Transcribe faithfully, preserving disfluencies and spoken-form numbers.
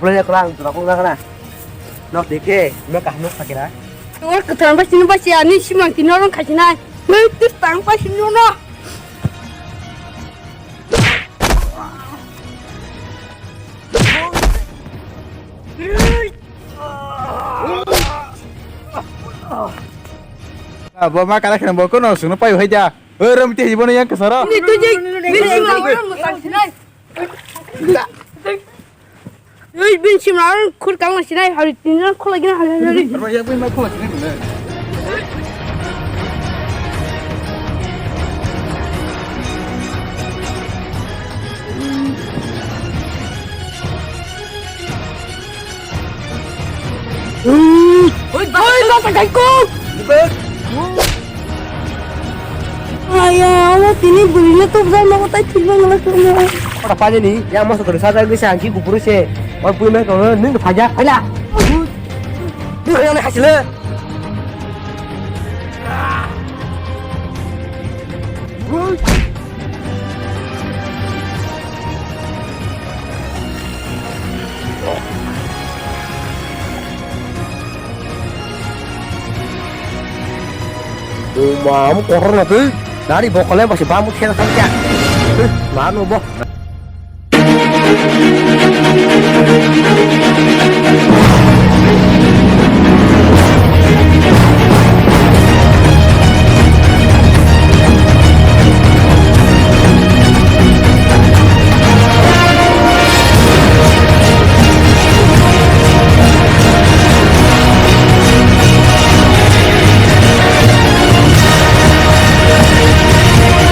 Boleh ya, kurang, kurang, kurang, kurang. Nok dike, nok ah, nok sakira. Tor kwthang bai sini bai siya, ni simang tini orang khajinai. Hei, tis tang bai sini ono. Ah, bo ma kara kena bo kono sungno pai hai ja. Oi, ram te hibo ne yang kesara. Ni tu je, ni simang orang mutang sinai. Oi, bin simra khur kang ma sinai, hari tin jan khola gina hari hari. Arba yak bin ma khola sinai ne. Oi, oi, bata kai ko. Aya, amo tini bwrwino tubjak nogo tai thikma ngwlak tongmo. Ora pajani, ya moso kori sajak gisa angki kupuru se. Oi pui mai kono nung phaja, phaila. Nung kaya le hasile. Buma, amo kotor na twi. Nari bokole basi bamu thera thangkya. Mano bo.